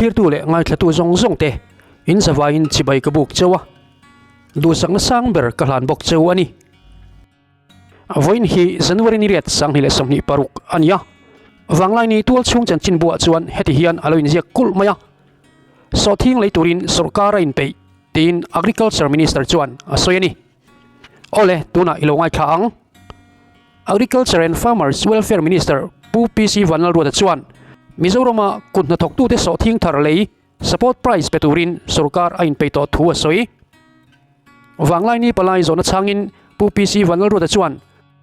Thlirtu leh ngaithlatu zawng zawng te in zavaiin chibai ka buk cheu a, duhsakna sang ber ka hlan bawk cheu a ni. Vawiin hi January ni riat 2026 a ni a, Vanglaini tual chhung chanchin buah chuan heti hian a lo inziak kulh mai a, Sawhthing lei turin sawrkar a inpeih tiin Agriculture Minister chuan a sawi a ni. Awle, tunah i lo ngaithla ang. Agriculture and Farmers Welfare Minister Pu PC Vanlalruata chuan Mizorama kut hnathawktute sawhthing thar lei support price pe turin sorkar a inpeih tawh thu a sawi. Vanglaini palai zawhna chhangin Pu PC Vanlalruata chuan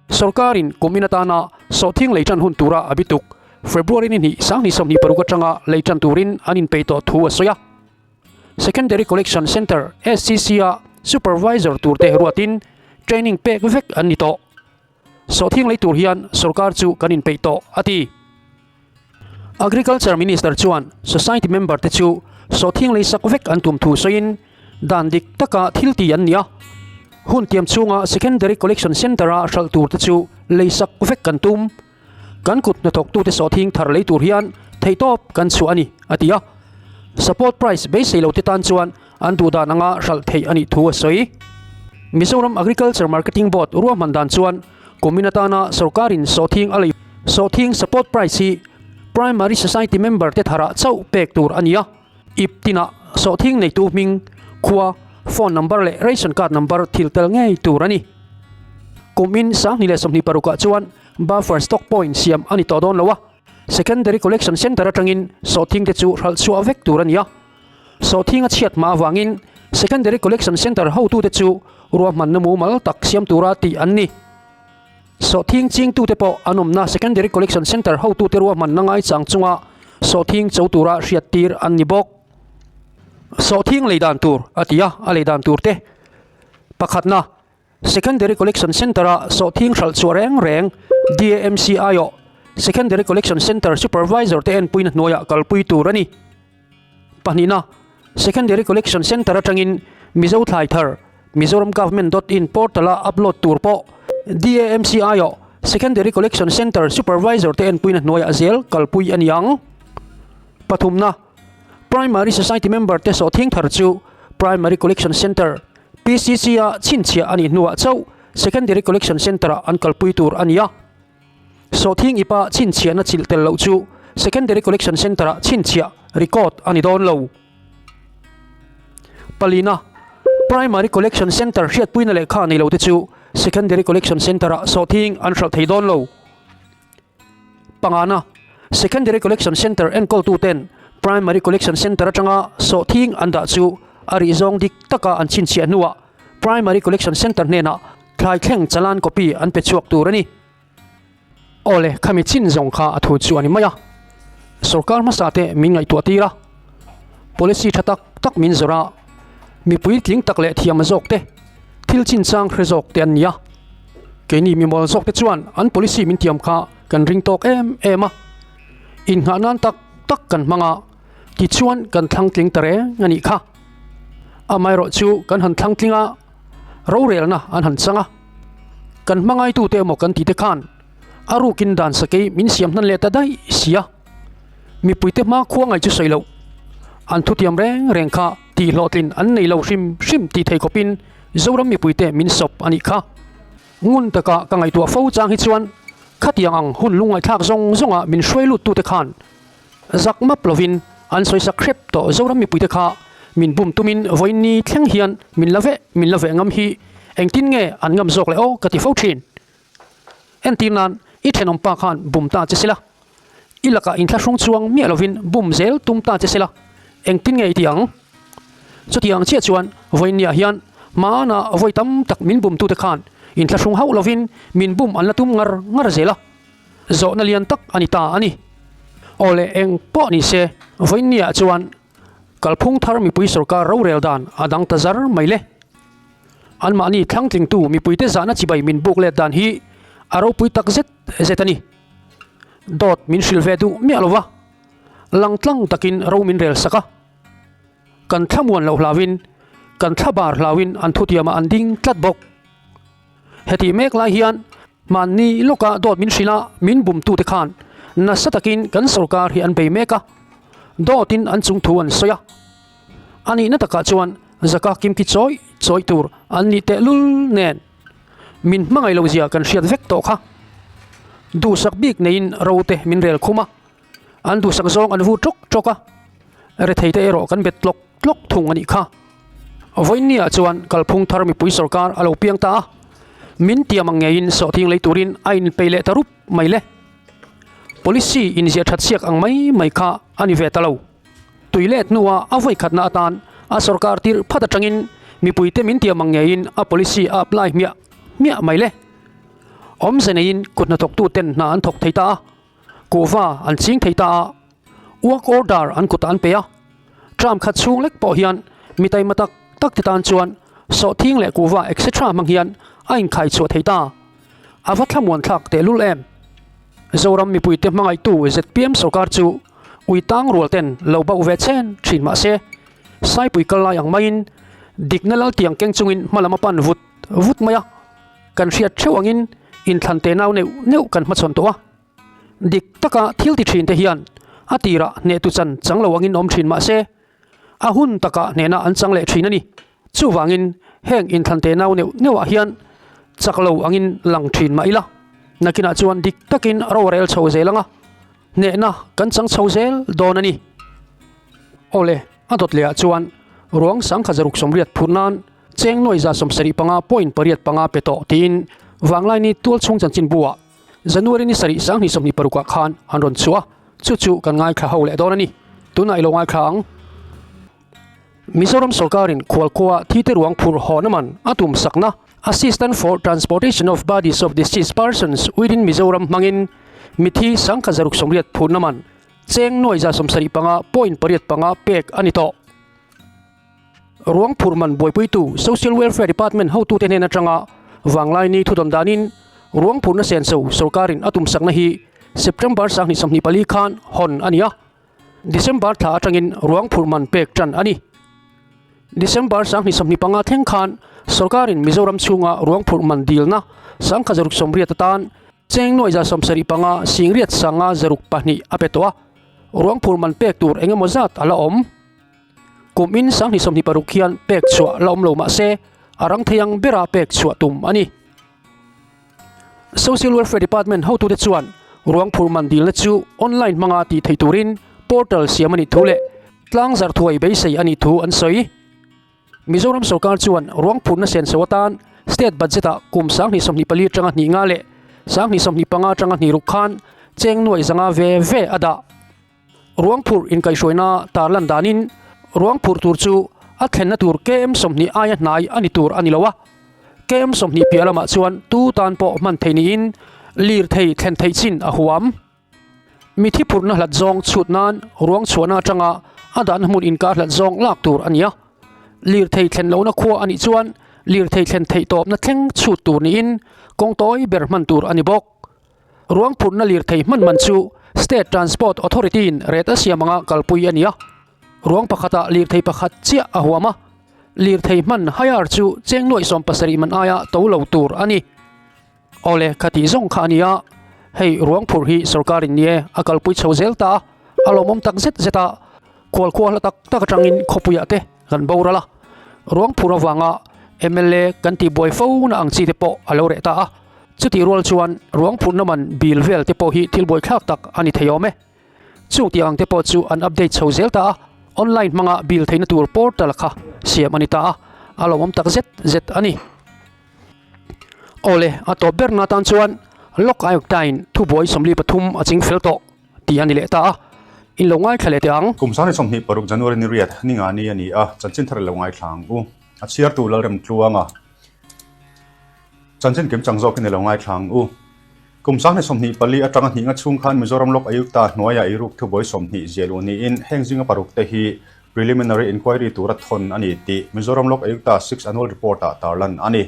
sorkarin kum in atana sawhthing lei tan hun tura a bituk February ni hnih 2026 atanga lei tan turin an inpeih tawh thu a sawi a. Secondary Collection Centre, SCC, a Supervisor turte ruatin training pek vek an ni tawh. Sawhthing lei tur hian sorkar chu kan inpeih tawh, a ti. Agriculture Minister chuan Society member te chu sawhthing lei sak vek an tum thu sawiin dan dik taka thil ti an ni a. Hun tiam chhunga Secondary Collection Centre-a hralh tur te chu lei sak vek kan tum. Kan kut hnathawktute sawhthing thar lei tur hian theihtawp kan chhuah a ni, a ti a. Support price beisei lote tan chuan an duhdan anga hralh theih a nih thu a sawi. Mizoram Agriculture Marketing Board ruahman dan chuan kumin atana sorkarin sawhthing a lei sawhthing support price hi Primary Society member te tharah chauh pek tur a ni a. Ip tinah sawhthing neitu hming, khua, phone number leh ration card number thil tel ngei tur a ni. Kumin 2026 ah chuan Buffer stock point siam a ni tawh dawn lo a, Secondary Collection Centre atangin sawhthing te chu hralh chhuah vek tur a ni a. Sawhthing a chhiat hma avangin Secondary Collection Centre hotute chu ruahmanna mumal tak siam tura tih an ni. Sawhthing chingtute pawh an awmna Secondary Collection Centre hotute ruahmanna ngaichang chunga sawhthing cho tura hriattir an ni bawk. Sawhthing lei dan tur a ti a, a lei dan tur te pakhatna. Secondary Collection Centre-a sawhthing hralh chhuah reng reng DAMC aiawh Secondary Collection Centre Supervisor te enpuina hnuaiah kalpui tur a ni. Pahnihna, Secondary Collection Centre atangin Mizo thlai thar Mizoram Government dot in portal-a upload tur pawh DAMC aiawh Secondary Collection Centre Supervisor te enpuina hnuaiah zel kalpui a ni ang. Pathumna, Primary Society member te sawhthing thar chu Primary Collection Centre PCC-a chhinchhiah a nih hnuah chauh Secondary Collection Centre-ah an kalpui tur a ni a. Sawhthing ipa chhinchhiahna chilh tel loh chu Secondary Collection Centre-ah chhinchhiah, record, a ni dawn lo. Palina, Primary Collection Centre hriatpuina lehkha nei lote chu Secondary Collection Centre-ah sawhthing an hralh thei dawn lo. Pangana, Secondary Collection Centre enkawltuten Primary Collection Centre atanga sawhthing an dah chu a rih zawng dik taka an chhinchhiah hnuah Primary Collection Centre hnenah thlai thleng chalan copy an pe chhuak tur a ni. Awle, khami chin zawng kha a thu chu a ni mai a. Sorkar hmasa te min ngaihtuah tir a, policy tha tak tak min zawrh a, mipui tling tak leh thiam zawk te, thil chinchang hre zawk te an ni a. Keini mimawl zawk te chuan an policy min tiam kha kan ring tawk em em a, inngah nan tak tak kan hmang a, tichuan kan thlang tling ta reng a nih kha. Amaherawh chu kan han thlang tling a, rorelna an han chang a, kan hmangaitute emaw kan tih te khan a rukin dan sakei min siam hnan leh ta daih si a, mipuite hma khua ngaih chu sawi loh, an thutiam reng reng kha tihhlawhtlin an nei lo hrim hrim tih thei khawpin Zoram mipuite min sawp a nih kha. Ngun taka ka ngaihtuah fo chang hi chuan khatiang ang hun lungngaihthlak zawng zawnga min hruai luttute khan zak map lovin an sawisak hrep tawh Zoram mipuite kha min bum tumin vawiin thleng hian min la veh min la veh ngam hi engtin nge an ngam zawk le aw ka ti fo thin. Entir nan i thenawm pa khan bum ta che sela, i lakah inthlahrung chuang miah lovin bum zel tum ta che sela, engtin nge i ti ang? Chutiang chiah chuan vawiinniah hian hmana vawi tam tak min bumtute khan inthlahrung hauh lovin min bum an la tum ngar ngar zel a, zawhna lian tak a ni ta a ni. Aw le eng pawh ni se, vawiinniah chuan kalphung thar mipui sorkar rorel dan a dang ta zar mai le. Anmahni thlangtlingtu mipuite zahna chibai min buk let dan hi a ropui tak zet zet a ni. Dawt min hrilh ve duh miah lo va, langtlang takin ro min rel sak a. Kan thlamuan loh hlauin, kan thlabar hlauin an thutiamah an ding tlat bawk. Hetih mek lai hian hmanni lawka dawt min hrilh a, min bumtute khan nasa takin kan sorkar hi an bei mek a. Dawtin an chung thu an sawi a. A nihna takah chuan zaka kimki chawi chawi tur an nih tehlul nen min hmangaih loh zia kan hriat vek tawh kha. Duhsak bik neiin ro te min rel khum a, an duhsak zawng an vu ṭawk ṭawk a, rethei te erawh kan bet tlawk tlawk thung a nih kha. Vawiinniah chuan kalphung thar mipui sawrkar a lo piang ta a, min tiam ang ngeiin sawhthing lei turin a inpeih leh ta rup mai le. Policy inziah that siak ang mai mai kha a ni ve ta lo. Tui let hnua a vawi khatna atan a sawrkar tirh phat atangin mipuite min tiam ang ngeiin a policy a apply hmiah hmiah mai le. Awmze neiin kut hnathawktuten hna an thawk thei ta a, kuhva an ching thei ta a, work order an kutah an pe a. Term khat chhung lek pawh hian mi taima tak tak te tan chuan sawhthing leh kuhva etc hmang hian a inkhai chhuah thei ta. A va thlamuan thlak tehlul em? Zoram mipuite hmangaihtu zpm sorkar chu ui tang rual ten lo bauh ve chen thin mah se, Saipui kal lai ang maiin dikna lal tiang keng chungin hmalam a pan vut vut mai a. Kan hriat theuh angin inthlan te nau neuh neuh kan hmachhawn tawh a. Dik taka thil ti thin te hian a tirah hnehtu chan chang lo angin awm thin mah se, a hun takah hnehna an chang leh thin a ni. Chuvangin heng inthlan te nau neuh neuhah hian chak lo angin lang thin mah ila, nakinah chuan dik takin ro a rel chho zel ang a, hnehna kan chang chho zel dawn a ni. Awle, a dawt lehah chuan ruang sangkhat zaruk sawmriat phur nan cheng nuai za 75 point 8 5 pe tawh tiin Vanglaini tualchhung chanchinbu-ah January ni sarih 2026 ah khan an rawn chhuah a, chu chu kan ngaithla ho leh dawn a ni. Tunah i lo ngaithla ang. Mizoram sorkarin khualkhua thite ruang phurh hawhna man a tum sakna Assistant for Transportation of Bodies of Deceased Persons within Mizoram hmangin mithi 1680 phurhna man cheng nuai 75 point 8 5 pek a ni tawh. Ruang phurh man buaipuitu Social Welfare Department hotute hnen atanga Vanglaini thudawn danin ruang phurhna senso sorkarin a tumsakna hi September 2024 khan hawn a ni a. December thla atangin ruang phurh man pek tan a ni. December 2025 thleng khan sorkarin Mizoram chhunga ruang phurh man dilna 1680 atan cheng nuai 75 singriat sanga zaruk pahnih a pe tawh a, ruang phurh man pek tur engemaw zat a la awm. Kum in 2026 hian pek chhuah la awm lo mah se a rang thei ang bera pek chhuah tum a ni. Social Welfare Department hotute chuan ruang phurh man dilna chu online hmanga tih theih turin portal siam a nih thu leh tlangzarh thuai beisei a nih thu an sawi. Mizoram sorkar chuan ruang phurhna senso atan state budget-ah kum 2024 atanga hnih nga leh 2025 atanga hnih ruk khan cheng nuai zanga ve ve a dah. Ruang phurh inkaihhruaina tarlan danin ruang phurh tur chu a thlenna tur KM 20 aia hnai a ni tur a ni lo a, KM 20 piah lamah chuan tu tan pawh hman thei niin lirthei thlen theih chin a huam. Mithi phurhna hlat zawng chhut nan ruang chhuahna atanga a dahna hmun inkar hlat zawng lak tur a ni a, lirthei thlen lohna khua a nih chuan lirthei thlen theih tawpna thleng chhut tur niin kawng tawi ber hman tur a ni bawk. Ruang phurhna lirthei hman man chu State Transport Authority-in ret a siam anga kalpui a ni a. Ruang pakhatah lirthei pakhat chiah a huam a, lirthei hman hire chu cheng nuaih 70 man aia to lo tur a ni. Awle, kha tih zawng kha a ni a, hei ruang phurh hi sorkarin ni e a kalpui chho zel ta a, a lawmawm tak zet zet a, khualkhua hla tak tak atangin khawpuiah te kan boral a, ruang phurh avanga mla kan tihbuai fo na ang chi te pawh a lo reh ta a. Chutih rual chuan ruang phurhna man bill vel te pawh hi thil buaithlak tak a ni thei awm e. Chung tih ang te pawh chu an update chho zel ta a, online hmanga bill theihna tur portal kha siam a ni ta a, a lawmawm tak zet zet a ni. Awle, a tawp berna atan chuan Lok Ayukta-in thubuai 43 a ching fel tawh tih a ni leh ta a, in lo ngaithla leh teh ang. Kum 2026 January ni riat ni nga ni a ni a, chanchin thar i lo ngaithla ang u. A chhiartu Lalremtluanga. Chanchin kim chang zawkin i lo ngaithla ang u. Kum 2024 atanga hnih nga chhung khan Mizoram Lok Ayukta hnuaiah eiruk thubuai 20 ziah luh niin heng zinga paruk te hi Preliminary Inquiry tura thawn a ni tih Mizoram Lok Ayukta Sixth Annual Report-ah tarlan a ni.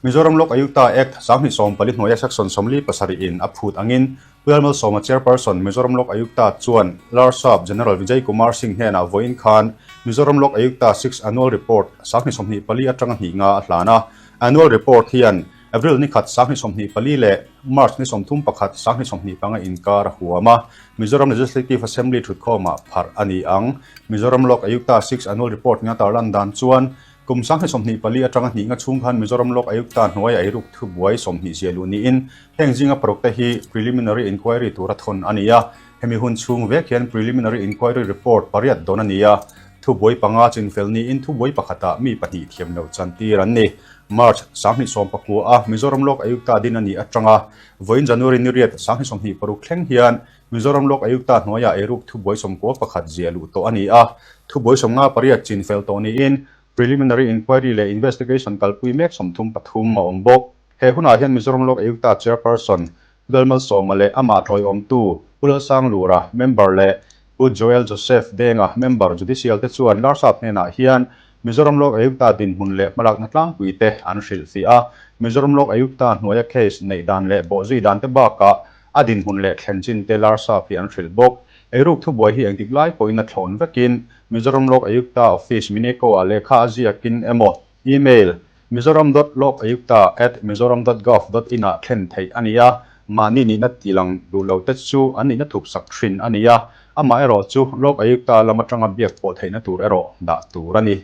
Mizoram Lok Ayukta Act 2014 hnuaia Section 47 in a phut angin Pu Lalmalsawma Chairperson Mizoram Lok Ayukta chuan Larsap General Vijay Kumar Singh hnenah vawiin khan Mizoram Lok Ayukta Sixth Annual Report 2024 atanga hnih nga a hlan a. Annual Report hian. April ni khat 2024 leh March ni 31 2025 inkar a huam a, Mizoram Legislative Assembly thutkhawmah pharh a ni ang. Mizoram Lok Ayukta Sixth Annual Report nia tarlan dan chuan kum 2024 atanga hnih nga chhung khan Mizoram Lok Ayukta hnuaia eiruk thubuai 20 ziah luh niin heng zinga paruk te hi Preliminary Inquiry tura thawn a ni a. Hemi hun chhung vek hian Preliminary Inquiry Report pariat dawn a ni a, thubuai panga chinfel niin thubuai pakhatah mi pahnih thiam lo chantir an ni. March 2019 a Mizoram Lok Ayukta din a nih atanga vawiin January ni riat 2026 thleng hian Mizoram Lok Ayukta hnuaiah eiruk thubuai 11 ziah luh tawh a ni a, thubuai 58 chinfel tawh niin Preliminary Inquiry leh Investigation kalpui mek 33 a awm bawk. He hunah hian Mizoram Lok Ayukta Chairperson Lalmalsawma leh amah tlawiawmtu Pu Lalsanglura, member leh Pu Joel Joseph Denga, member Judicial te chuan Larsap hnenah hian Mizoram Lok Ayukta dinhmun leh hmalakna tlangpui te an hrilhfiah a. Mizoram Lok Ayukta hnuaia case neih dan leh bawhzui dan te bakah a dinhmun leh thlen chin te Larsap hi an hrilh bawk. Eiruk thubuai hi engtik lai pawhin a thlawn vekin Mizoram Lok Ayukta Office Mineko-ah lehkha a ziakin emaw email Mizoram dot lok ayukta at mizoram dot gov dot in ah thlen theih a ni a, mahni nihna ti lang duh lo te chu an nihna thup sak thin a ni a, amah erawh chu lok ayukta lam atanga biak pawh theihna tur erawh dah tur a ni.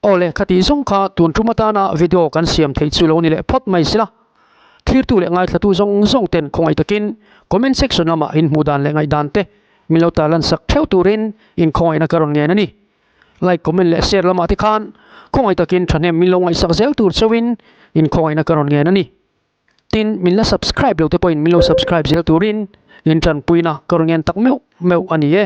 Aw le, khati zawng kha tun tum atana video kan siam theih chu lo ni leh phawt mai sila. Thirtu leh ngaithlatu zawng zawng ten khawngaih takin comment section lamah inhmuh dan leh ngaihdan te min lo tarlan sak theuh turin inkhawngaihna ka rawn ngen a ni. Like, comment leh share lamah te khan khawngaih takin thahnem min lo ngaihsak zel tur chauhin inkhawngaihna ka rawn ngen a ni. Tin, min la subscribe lo te pawhin min lo subscribe zel turin in tanpuina ka rawn ngen tak meuh meuh a ni e.